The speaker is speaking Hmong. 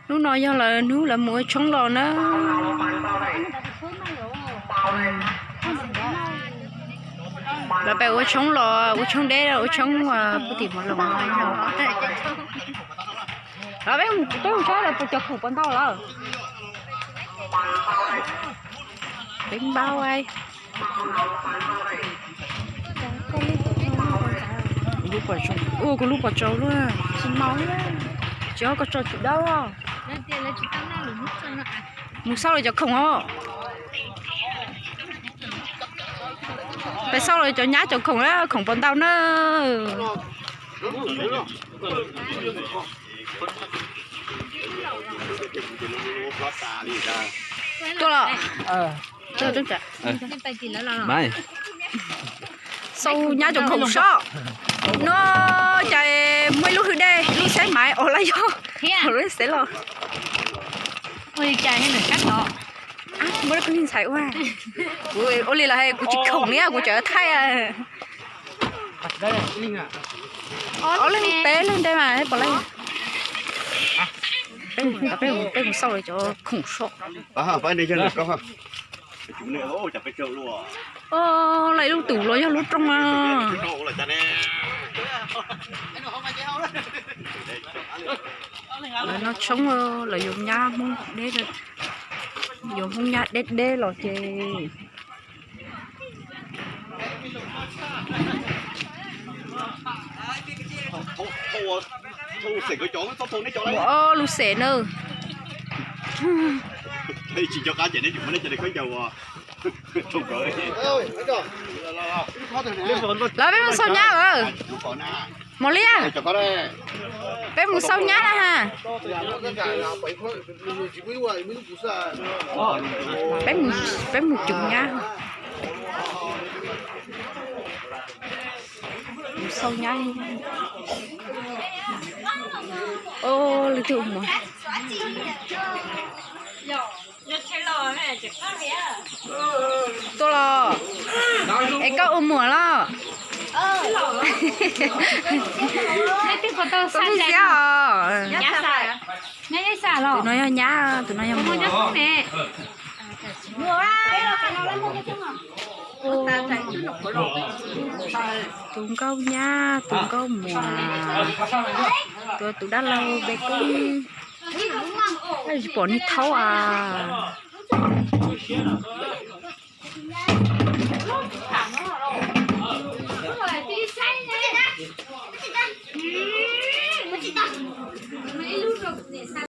Hnub no yog lawv hnub lawv mus ua tshoob los na. Lawv pem ua tshoob los, ua tshoob deb, ua tshoob puag tim Hmoob Loos. Peb mus saib lawv puas cog khoom puas ntau lawm. Peb npau. Ua kuv lub pos tsaus luaj. Tsis, koj tso tsis dawb. Mus xauj lawv cov khoom os. Peb xauj lawv cov nyab cov khoom, khoom puas ntau na. Tuaj los. Xauj nyab cov khoom sob. No cas muaj ib lub hwj dej, lub xeb maiv os, lawv yog lub xeb los. Muaj ib tug ntxhais ua, kuv ua li los hais kuv tsis khoom li, kuv tseem thaij. Ob leeg peb leeg ntej mas pom lawm. Peb mus xauj lawv cov khoom sob. Lawv ib lub tus los yog lub rooj a. Lawv noj tshoob, lawv yuav nyab Hmoob deb, yuav Hmoob nyab deb deb los ces. Ua lub xeb na. Lawv, peb mus xauj nyab lawm. Mos Liab, peb mus xauj nyab na ha. Peb mus cum nyab. Mus xauj nyab. Ua lwm tus mus. Tuaj los. Es koj ua muam los? Xiab os. Tus no yog nyab, tus no yog muam. Tus nkauj nyab, tus nkauj muam, tus dab laug peb kuj tsis pom niag thaub as.